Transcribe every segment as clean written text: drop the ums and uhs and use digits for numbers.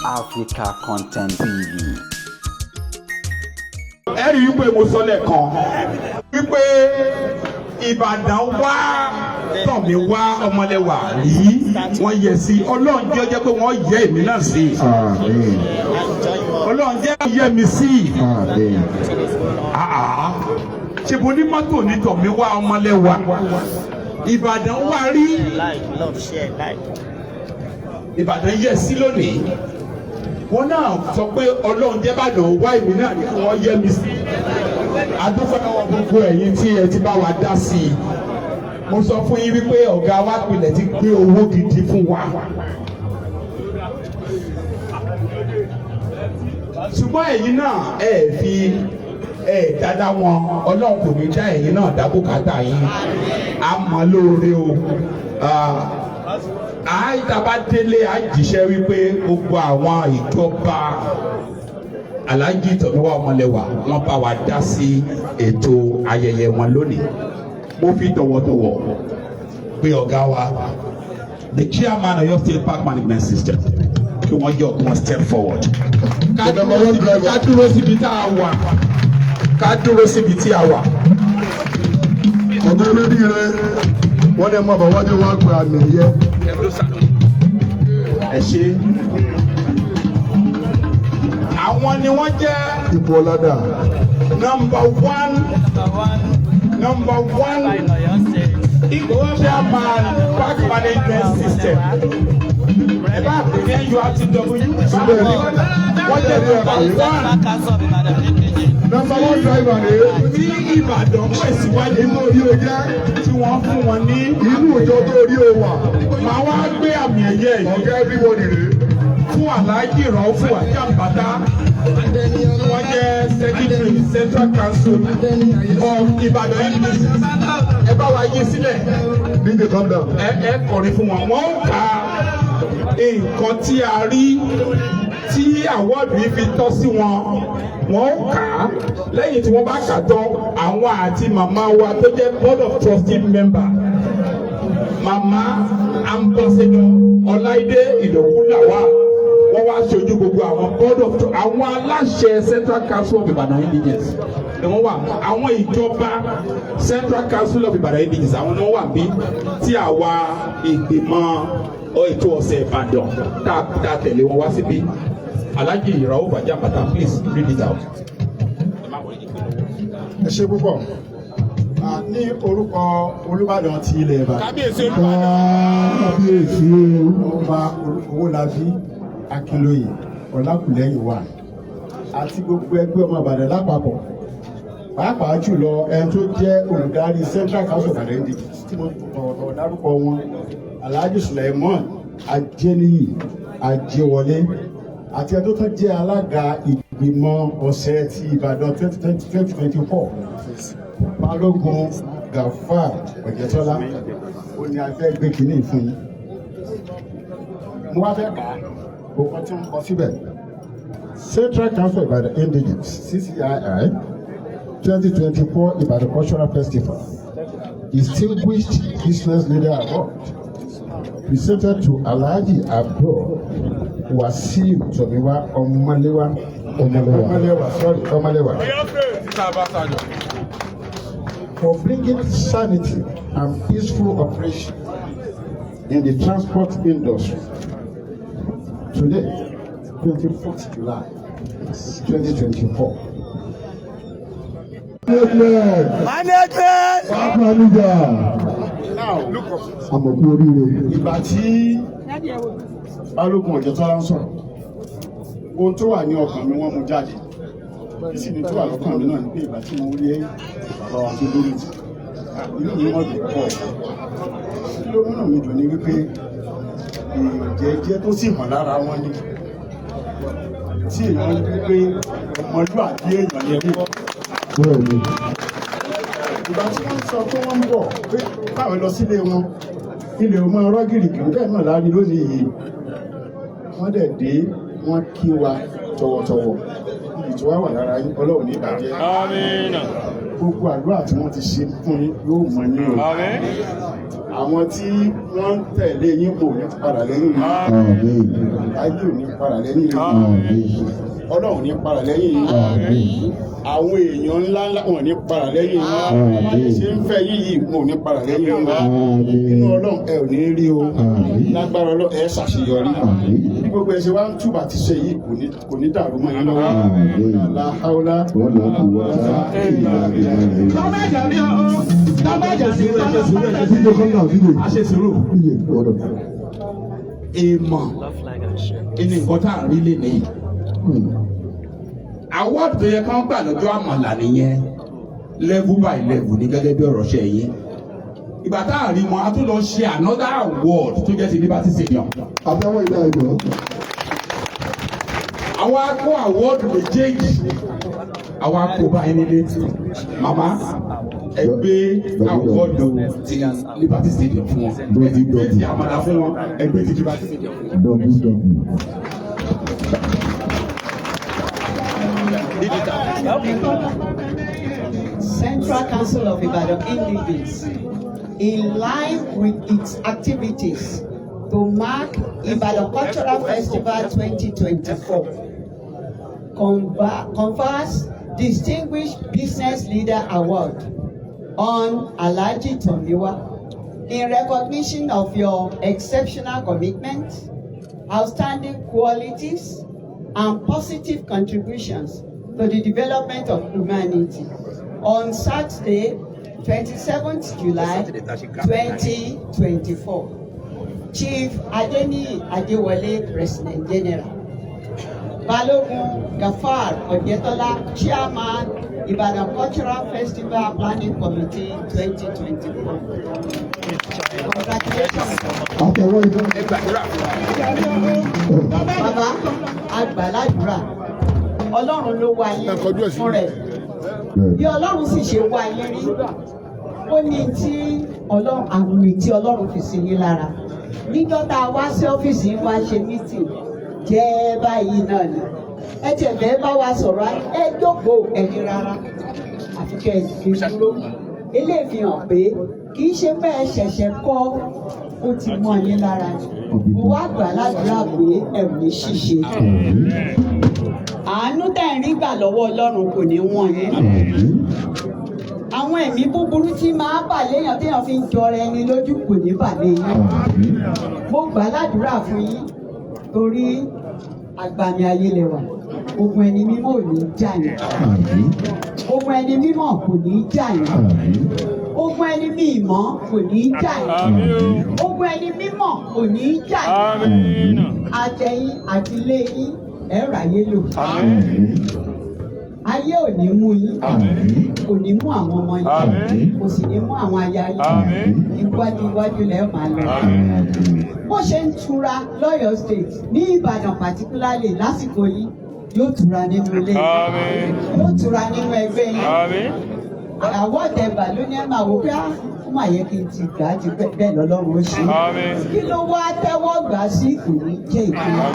Africa Content TV. Ẹ rí i wípé mo sọ lẹ́ẹ̀kan wípé Ìbàdàn wá Tọ̀míwá Ọmọlẹ́wà rí, wọ́n yẹ sí. Ọlọ́run jẹ́ jẹ́ pé wọ́n yẹ èmi náà sí. Àmín. Ọlọ́run jẹ́ yẹ mi sí. Àmín. Àá ṣe bo ní mọ́tò ní Tọ̀míwá Ọmọlẹ́wà, Ìbàdàn wá rí. Like, love, share, like. Ìbàdàn yẹ sí lónìí. Wọn náà sọ pé Ọlọ́run jẹ́ Ìbàdàn wá èmi náà ní kí wọ́n yẹ mi sí. Adúpẹ́ lọ́wọ́ gbogbo ẹ̀yin tí ẹ ti bá wa dá sí i. Mo sọ fún yín wípé ọ̀gá wa pilẹ̀ ti gbé owó gidi fún wa, ṣùgbọ́n ẹ̀yin náà ẹ fi ẹ dáadáa wọn. Ọlọ́run kò ní dá ẹ̀yin náà dá bùkátà yín. A mọ̀ lóore o. Àìta bá délé, á jíṣẹ́ wípé gbogbo àwọn ìjọba Alhaji Tọ̀míwá Ọmọlẹ́wà, wọ́n bá wa dá sí ètò ayẹyẹ wọn lónìí. Mo fi tọ̀wọ̀tọ̀wọ̀ pé ọ̀gá wa, the chairman of Oyo State Park Management System, kí wọ́n yọ, kí wọ́n step forward. Ká dúró síbi tá a wà, ká dúró síbi tí a wà. Ọ̀gá olóríire, wọ́n ní ẹ máa bọ̀ wájú wá gba àmì ẹ̀yẹ. Ẹ ṣe. Àwọn ni wọ́n jẹ́ Ipò ọ̀làdà. number one, number one In Oyo State. chairman park management system. Ẹ bá pè ní NURTW, wọ́n jẹ́ number one Park Council of Ibadan APG. Number one driver rèé. Tí Ìbàdàn pè síwájú Inú orí o jẹ́. tí wọ́n fún wọn ní. Inú ìjọ tó rí o wà. Màá wá gbé àmì ẹ̀yẹ yìí Ọ̀gá everybody rèé. fún Alhaji Raufu Ajambata, tí wọ́n jẹ́ secretary, Central Council of Ibadan Indigenes. Ẹ bá wa yí sílẹ̀. DJ, calm down. Ẹ kọrin fún wọn. Wọ́n ó ka nǹkan tí a rí tí award yìí fi tọ́ sí wọn. Wọ́n ó kà á. Lẹ́yìn tí wọ́n bá kà tán, àwọn àti màmá wa tó jẹ́ board of trustee member, Màmá Ambassador Ọláìdé Ìdòwú Làwà, wọ́n wá ṣojú gbogbo àwọn board of àwọn aláṣẹ Central Council of Ibadan Indigenes ni wọ́n wà. Àwọn ìjọba Central Council of Ibadan Indigenes, àwọn ni wọ́n wà bí tí àwa ìgbìmọ̀ ètò ọ̀sẹ̀ Ìbàdàn tá a tẹ̀lé wọn wá síbí. Alhaji Rauf Ajambata, please read it out. Ẹ ṣe púpọ̀. Ní orúkọ Olúbàdàn ti ilẹ̀ Ìbàdàn, Kábíyèsí Olúbàdàn. Kábíyèsí o. Ọba Owólabí Akínlóye Ọlákùlẹ́yìn wà, àti gbogbo ẹgbẹ́ ọmọ Ìbàdàn lápapọ̀, pàápàá jùlọ ẹni tó jẹ́ olùdarí Central Council of Ibadan Indigenes tí mo tọ̀wọ̀tọ̀wọ̀ dárúkọ wọn, Alhaji Suleiman Ajeniyi Ajewọlé, àti ẹni tó tún jẹ́ alága ìgbìmọ̀ ọ̀sẹ̀ ti Ìbàdàn 2024, Balógun Gafar Ọ̀jẹ̀tọ́lá, ó ní a fẹ́ gbé kínní fún yín. Mo wá fẹ́ kà á, gbogbo tí wọ́n kọ síbẹ̀. Central Council of Ibadan Indigenes, CCII, 2024 Ibadan Cultural Festival Distinguished Business Leader Award, presented to Alhaji Abdul Wasiu Tomiwa Ọmọléwà. Ọmọlẹ́wà. Ọmọléwà, sorry, Ọmọléwà, for bringing sanity and peaceful operation in the transport industry. Today, 24th July, 2024. Management. Management. Park manager. Now, Àmọ̀kú oríire. ìgbà tí Balógun Ọ̀jẹ̀tọ́lá ń sọ̀rọ̀, ohun tó wà ní ọkàn mi, wọ́n mú jáde. Kí sì ni tó wà lọ́kàn mi náà ni pé ìgbà tí mo rí bàbá wa tó lórí tì, inú mi wọ́n dùn pọ̀. Kí ló múnú mi dùn ni wípé èèyàn jẹ́jẹ́ tó sì hàn lára wọn ni tí èèyàn rí pé ọmọlúwàbí èèyàn lè rí. Bẹ́ẹ̀ni. Ìgbà tí wọ́n sọ pé wọ́n ń bọ̀, pé káwọn lọ sílé wọn, ilé ọmọ ọrọ̀ gìrìgìrì bẹ́ẹ̀ náà láàrin lónìí yìí. Wọ́n dẹ̀ dé, wọ́n kí wa tọ̀wọ̀tọ̀wọ̀. Iyì tó wá wà lára yín, Ọlọ́run ní ìbàjẹ́. Gbogbo àdúrà tí wọ́n ti ṣe fún yín yóò mọ yín o. Àwọn tí wọ́n ń tẹ̀lé yín kò ní padà lẹ́yìn yín. Àmín. Ayé ò ní padà lẹ́yìn yín. Àmín. Ọlọ́run ní padà lẹ́yìn yín. Àmín. Àwọn èèyàn ńlá ńlá wọn ní padà lẹ́yìn yín. Àmín. Ṣé ń fẹ́ yín yìí, wọn ò ní padà lẹ́yìn yín. Àmín. Inú Ọlọ́run ẹ ò ní rí o. Àmín. Lágbára Ọlọ́run, ẹ ṣàṣeyọrí. Àmín. Bí gbogbo ẹ ṣe wá ń túbà ti ṣe yìí, kò ní dàrú mọ́ yín lọ́wọ́. Àmín. La hawla Wala quwwata illa billah. Díje kọ́ńtà díje. A ṣe sùúrù. Díje gbọ́dọ̀. Èèmọ̀ Love, like, and share. ní nǹkan tá à ń rí lé nìyí. Award tó yẹ kán gbà lọ́jọ́ àmàlà nìyẹn, level by level ní gẹ́gẹ́ bí ọ̀rọ̀ ṣe yín. Ìgbà tá a rí wọn, a tún lọ ṣe another award tó jẹ́ ti Liberty Stadium. Àtẹwọ́ ilé ẹjọ́. Àwa kó award méjèèjì, àwa kó báyìí nílé. Màmá, ẹ gbé award ti Liberty Stadium fún wọn, ẹ ti gbé ti àmàlà fún wọn, ẹ gbé ti Liberty Stadium fún wọn. Double double. Central Council of Ibadan Indigenes, in line with its activities to mark Ibadan Cultural Festival 2024, confers Distinguished Business Leader Award on Alhaji Tomiwa in recognition of your exceptional commitment, outstanding qualities, and positive contributions to the development of humanity on Saturday, 27th July 2024. Chief Adeniyi Adewale, President General. Balogun Gafar Odetola, Chairman, Ibadan Cultural Festival Planning Committee 2024. Congratulations. Àtẹwọ́ ilé. Ẹ gbàdúrà fún wa. Bàbá, àgbàládùra, Ọlọ́run ló wá yín fún rẹ̀. Bí Ọlọ́run sì ṣe wá yín rí, ó ní tí Ọlọ́run àmì tí Ọlọ́run fi sí yín lára. Níjọ́ tá a wá sí ọ́fíìsì yín wá ṣe meeting jẹ́ báyìí náà ni. Ẹ tiẹ̀ fẹ́ bá wa sọ̀rọ̀, ẹ jókòó, ẹni rárá. Àfi kẹ́ ẹ fi dúró. Eléyìí fi hàn pé kì í ṣe pé ẹ ṣẹ̀ṣẹ̀ kọ́, ó ti mọ́ yín lára ni. Mo wá gbà ládùúrà pé ẹ ò ní ṣìṣe. Àánú tẹ̀ ń rí gbà lọ́wọ́ Ọlọ́run kò ní wọ́n yín. Àwọn ẹ̀mí búburú tí máa bà léèyàn téèyàn fi ń jọra ẹni lójú kò ní bà lé yín. Mo gbà ládùúrà fún yín torí àgbàmì ayé lẹwà. Ogun ẹni mímọ́ ò ní jà yín. Ogun ẹni mímọ́ kò ní jà yín. Ogun ẹni mímọ́ kò ní jà yín. Ogun ẹni mímọ́ kò ní jà yín. Àtẹ̀yìn àti ilé yín, ẹ ráyé lò. Ayé ò ní mú yín, kò ní mú àwọn ọmọ yín, kò sì ní mú àwọn aya yín. Iwájú iwájú lẹ máa lọ. Bó ṣe ń tura lọ́yọ̀ọ́ State, ní Ìbàdàn particularly lásìkò yìí, yóò tura nínú ilé yín, yóò tura nínú ẹgbẹ́ yín. Àwọn ọ̀tẹ̀gbà ló ní ẹ̀ máa wò pé á ó mà yẹ kí n ti gbà á ti pẹ́ bẹ́ẹ̀ lọ́lọ́run ó ṣe é. Kí ló wá tẹ́wọ́ gbà sí kò ní jẹ́ ìpínlẹ̀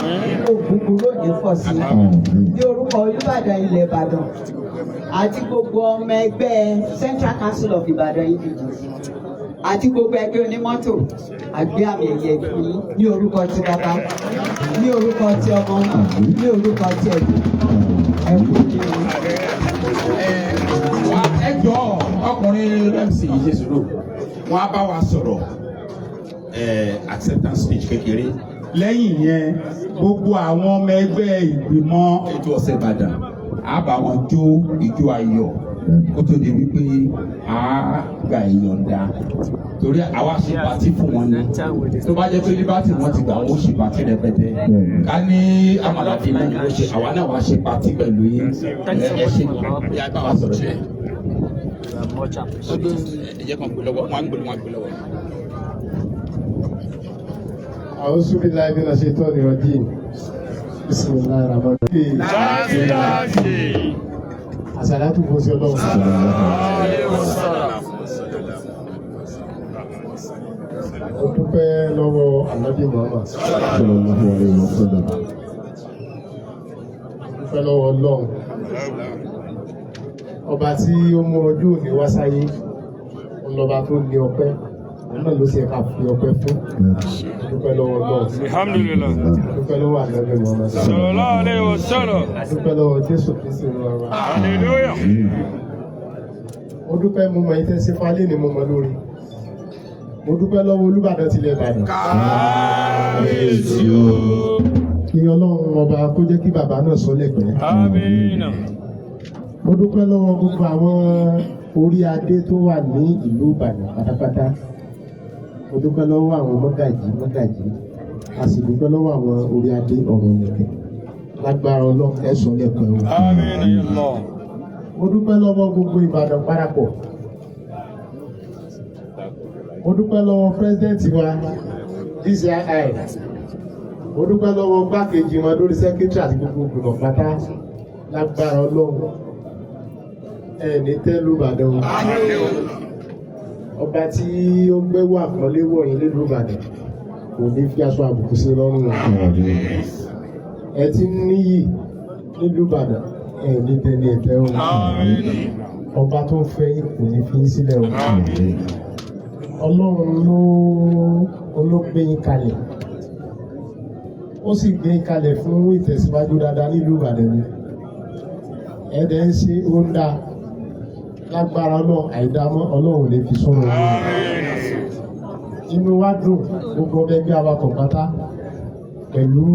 ògúngún lónìí fọ̀ sí i. Ní orúkọ Olúbàdàn ilẹ̀ Ìbàdàn àti gbogbo ọmọ ẹgbẹ́ Central Council of Ibadan Indigenes àti gbogbo ẹgbẹ́ onímọ́tò, àgbé àmì ẹ̀yẹ fún yín ní orúkọ ti bàbá, ní orúkọ ti ọmọ, ní orúkọ ti ẹ̀mí. Ẹ kú oríire. Ẹ jọ̀ọ́, ọkùnrin MC yìí, ṣe sùúrù. Wọn á bá wa sọ̀rọ̀ acceptance speech kékeré. Lẹ́yìn yẹn, gbogbo àwọn ọmọ ẹgbẹ́ ìgbìmọ̀ ètò ọ̀sẹ̀ Ìbàdàn á bá wọn jó ìjó ayọ̀ kó tó di wípé a gba ìyọ̀ǹda, torí àwa ṣe party fún wọn ni. Tó bá jẹ́ pé Liberty wọ́n ti gbà, wọ́n ṣe party rẹpẹtẹ. Ká ní àmàlàdé náà ni wọ́n ṣe, àwa náà wá ṣe party pẹ̀lú yín. Ẹ ṣe bí a bá wa sọ̀rọ̀ bẹ́ẹ̀. Much appreciated. Ẹ jẹ́ kàn gbé lọ́wọ́ wọn á gbé wọn á gbé lọ́wọ́. أعوذ بالله من الشيطان الرجيم. بسم الله الرحمن الرحيم. Àsàlátù fún sí Ọlọ́run. Mo dúpẹ́ lọ́wọ́ Ànábì Muhammad. Sallallahu alayhi wa sallam. Mo dúpẹ́ lọ́wọ́ Ọlọ́run. Ọba tí ó mú ọjọ́ òní wá sáyé, òun lọ́ba tó ní ọpẹ́. Òun náà ló ṣe ká fi ọpẹ́ fún. Dúpẹ́ lọ́wọ́ Ọlọ́run. Alhamdulillah. Dúpẹ́ lọ́wọ́ Ànábì Muhammad. Sallallahu alayhi wa sallam. Dúpẹ́ lọ́wọ́ Jésù Kristi Olúwa wa. Hallelujah. Mo dúpẹ́, mo mọ̀ ìtẹ́sí fún alẹ́ ni mo mọ̀ lórí. Mo dúpẹ́ lọ́wọ́ Olúbàdàn tilẹ̀ Ìbàdàn. Kábíyèsí o. Kí Ọlọ́run ọba kó jẹ́ kí bàbá náà sọ lẹ́gbẹ̀ẹ́. Àmín. Mo dúpẹ́ lọ́wọ́ gbogbo àwọn orí adé tó wà ní ìlú Ìbàdàn pátápátá. Mo dúpẹ́ lọ́wọ́ àwọn mọ́gàjí mọ́gàjí. A sì dúpẹ́ lọ́wọ́ àwọn orí adé ọ̀rọ̀ nìkẹ́. Lágbára Ọlọ́run, ẹ sọ lẹ́pẹ́ o. Àmín ya Allah. Mo dúpẹ́ lọ́wọ́ gbogbo Ìbàdàn parapọ̀. Mo dúpẹ́ lọ́wọ́ president wa DCII. Mo dúpẹ́ lọ́wọ́ gbákejì wọn lórí secretary àti gbogbo ìgbìmọ̀ pátá. Lágbára Ọlọ́run, ẹ ní tẹ́lú Ìbàdàn o. Ọba tí ó gbẹ́wò àpọ́nlé wọ̀nyí nílùú Ìbàdàn kò ní fi aṣọ àbùkù sí lọ́rùn o. Ẹ ti ń níyì nílùú Ìbàdàn, ẹ ní tẹ́lẹ̀ ẹ̀tẹ́ o. Ọba tó ń fẹ́ yín kò ní fi yín sílẹ̀ o. Ọlọ́run ló gbé yín kalẹ̀, ó sì gbé yín kalẹ̀ fún ìtẹ̀síwájú dáadáa nílùú Ìbàdàn ni ẹ̀ẹ́dẹ̀ ń ṣe. Ó ń dáa lágbára náà, àìdámọ́ Ọlọ́run lè fi sọ̀rọ̀ wọn. Inú wa dùn, gbogbo ọmọ ẹgbẹ́ awakọ̀ pátá, pẹ̀lú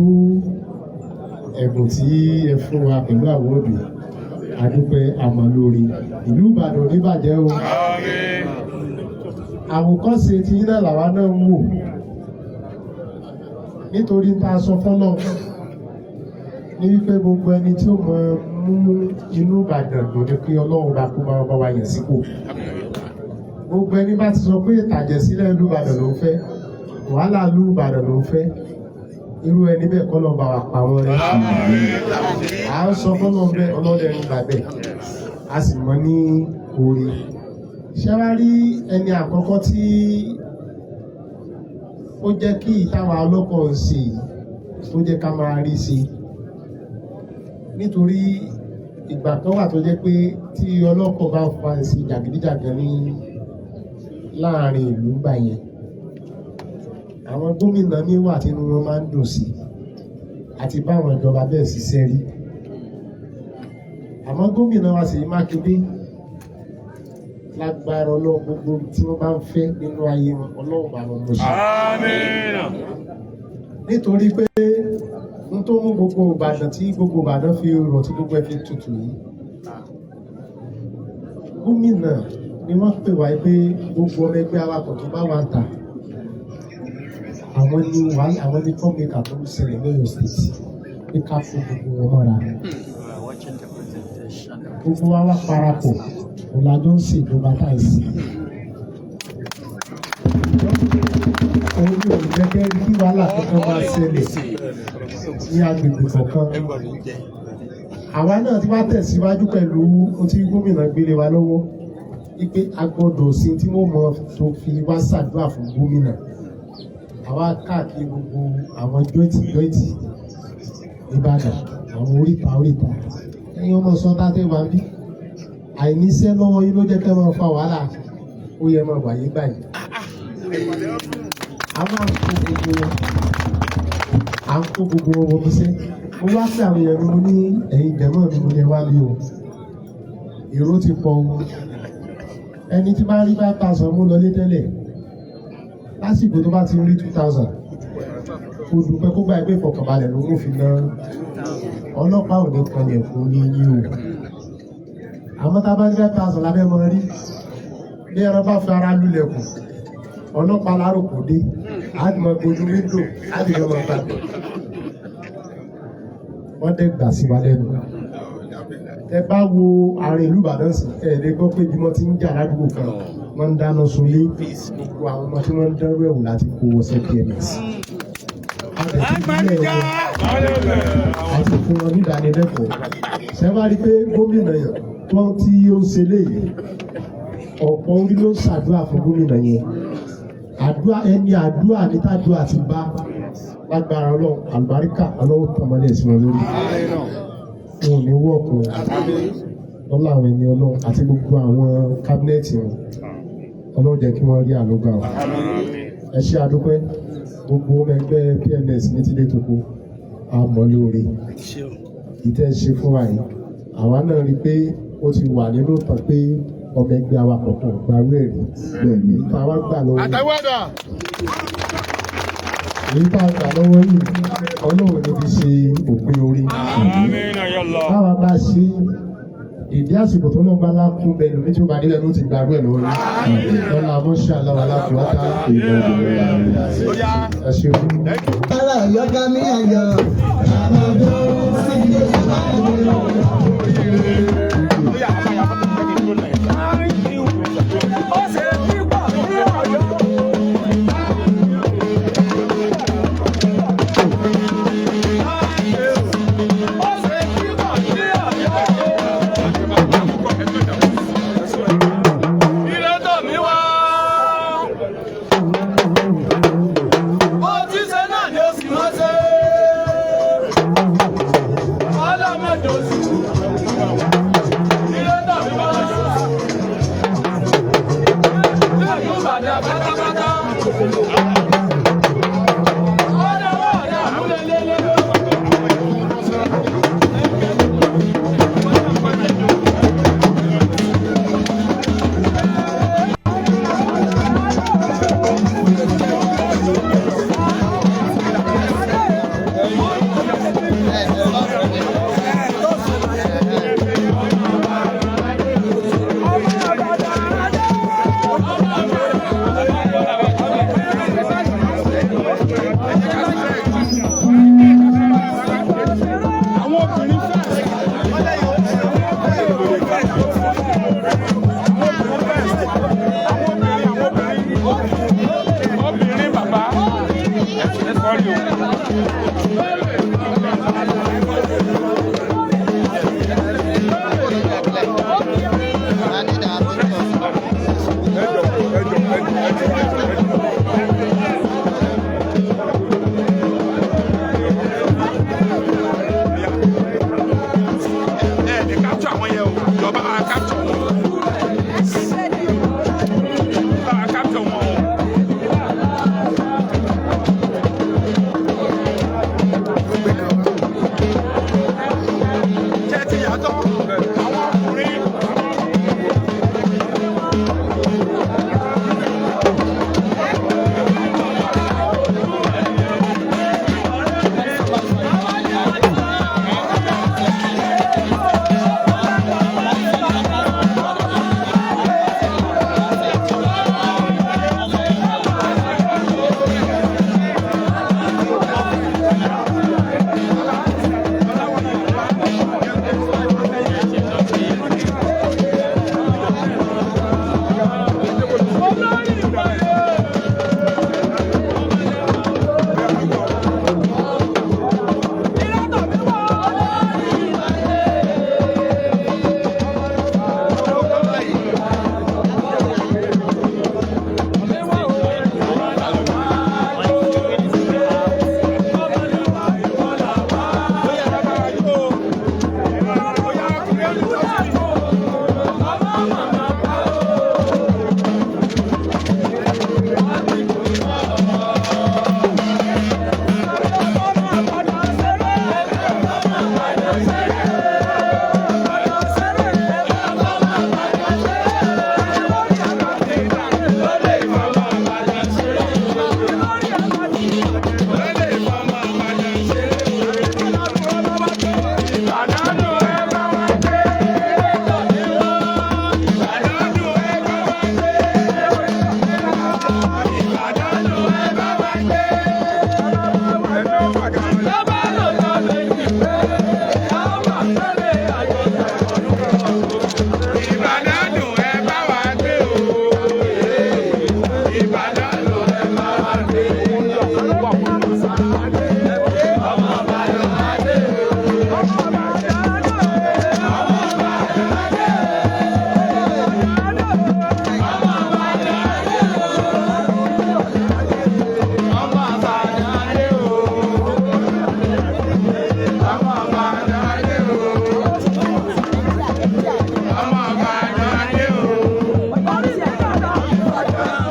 ẹ̀bùn tí ẹ fún wa pẹ̀lú àwọ́ọ̀dù. Àdúpẹ́, àmọ́ lórí ìlú Ìbàdàn ò ní bàjẹ́ o. Àwòkọ́ṣe tí yín náà làwa náà ń wò, nítorí tá a sọ fọ́lọ́ ní wípé gbogbo ẹni tí ó mọ mú inú Ìbàdàn dùn ní pé Ọlọ́run bá kó máa bá wa yàn sípò. Gbogbo ẹni bá ti sọ pé ìtàjẹ̀sílẹ̀ ìlú Ìbàdàn ló ń fẹ́, wàhálà ìlú Ìbàdàn ló ń fẹ́, irú ẹni bẹ́ẹ̀ kọ́ lọ́ọ́ bá wa pa wọ́n rẹ́. À ń sọ fọ́lọ́ bẹ́ẹ̀, ọlọ́dẹ ń gbà bẹ́ẹ̀, a sì mọ̀ ní oore. Ṣé wá rí ẹni àkọ́kọ́ tí ó jẹ́ kí ìtawà ọlọ́kọ̀ ń ṣe yìí tó jẹ́ ká máa rí sí i? Nítorí ìgbà kan wà tó jẹ́ pé tí ọlọ́kọ̀ bá fa sí jàgídíjàgan ní láàrin ìlú gbà yẹn, àwọn gómìnà ní wà tínú wọn máa ń dùn sí àti báwọn ìjọba bẹ́ẹ̀ ṣiṣẹ́ rí. Àmọ́ gómìnà wa Ṣèyí Mákindé, lágbára Ọlọ́run, gbogbo tí wọ́n bá ń fẹ́ nínú ayé wọn, Ọlọ́run bá wọn mú sí. Àmín. Nítorí pé n tó mú gbogbo Ìbàdàn, tí gbogbo Ìbàdàn fi rọ̀, tí gbogbo ẹ fi tutù yìí, gómìnà ni wọ́n pè wá pé gbogbo ọmọ ẹgbẹ́ awakọ̀ tó bá wà ń tà, àwọn ni wà, àwọn ni kọ́míkà tó ń ṣẹlẹ̀ lọ́yọ̀ State, pé ká fún gbogbo wọn mọ́ra. We are watching the presentation. Gbogbo wa wá parapọ̀, ọ̀làjọ́ ń ṣèjọba táìsì. Òun ni ò jẹ́ kí wàhálà kankan máa ṣẹlẹ̀ ní agbègbè kọ̀ọ̀kan. Àwa náà ti wá tẹ̀síwájú pẹ̀lú ohun tí gómìnà gbélé wa lọ́wọ́, wípé a gbọ́dọ̀ sí tí wọ́n mọ tó fi wá ṣàdúrà fún gómìnà. Àwa káàkiri gbogbo àwọn joint joint Ìbàdàn, àwọn oríta oríta. Ẹ̀yin ọmọ sọ́tà tẹ́ wá ń bí, àìníṣẹ́ lọ́wọ́ yín ló jẹ́ kẹ́ máa fa wàhálà. Ó yẹ máa wáyé báyìí. A máa kó gbogbo wọn, à ń kó gbogbo wọn wọbi iṣẹ́. Mo wá pé àwọn èèyàn mi, mo ní ẹ̀yin jẹ̀mọ́ mi, mo ní ẹ wá mi o, èrò ti pọ̀ o. Ẹni tí bá rí 5,000 mú lọlé tẹ́lẹ̀, lásìkò tó bá ti rí 2,000, kó dúpẹ́, kó gba ẹgbẹ́ ìfọ̀kànbalẹ̀ ló ń fi ná. Ọlọ́pàá ò ní kanlẹ̀ fún ní yín o. Àmọ́ tá a bá ní 5,000 lábẹ́ mọ́ rí, bí ẹran bá fi ara lulẹ̀ kù, ọlọ́pàá láròkò dé, á ti mọ gbójú window, á ti mọ gbà. Wọ́n dẹ̀ gbà sí wa lẹ́nu. Ẹ bá wo àárín ìlú Ìbàdàn sí, ẹ lè gbọ́ pé bí wọ́n ti ń jà ládùúgbò kan, wọ́n ń dáná sunlé. Gbogbo àwọn ọmọ tí wọ́n ń dánrú ẹ̀wò láti kó wọ sí PMS. A dẹ̀ ti fi ilé wọn àti fún wọn nídánilẹ́kọ̀ọ́. Ṣé wá rí i pé gómìnà yẹn tó tí ó ń ṣe léyìí, ọ̀pọ̀ orí ló ń ṣàdúrà fún gómìnà yẹn. Àdúrà ẹni àdúrà ní tàdúrà ti bá. Lágbára Ọlọ́run, àlùbáríkà Ọlọ́run tọmọlẹ̀ sí wọn lórí. Wọn ò ní wọ́ọ̀kù lọ́lá àwọn ẹni Ọlọ́run àti gbogbo àwọn cabinet wọn. Ọlọ́run jẹ́ kí wọ́n rí àánú gbà o. Ẹ ṣe, àdúpẹ́. Gbogbo ọmọ ẹgbẹ́ PMS ní tílé toko, a mọ̀ lóore ìtẹ́ ṣe fún wa yìí. Àwa náà rí i pé ó ti wà nínú ìtàn pé ọmọ ẹgbẹ́ awakọ̀ kan gbarú ẹ̀rí èyí tá a wá gbà lọ́wọ́ yìí, èyí tá a gbà lọ́wọ́ yìí, Ọlọ́run ní fi ṣe òpin orí. Àmín ya Allah. Báwa bá ṣe ìdí àsìkò tó lọ́n bá lákún bẹ́ẹ̀ lómi tí ó bá nílẹ̀ ló ti gbàgbé ẹ̀ lọ́wọ́ yìí lọ́la mọ́ṣẹ́ aláwa lákùúwátá. Ẹ ṣeun. Ara Ọ̀yọ́ dá mi ayọ̀. Àmọ̀dún sí ilé ìwádìí.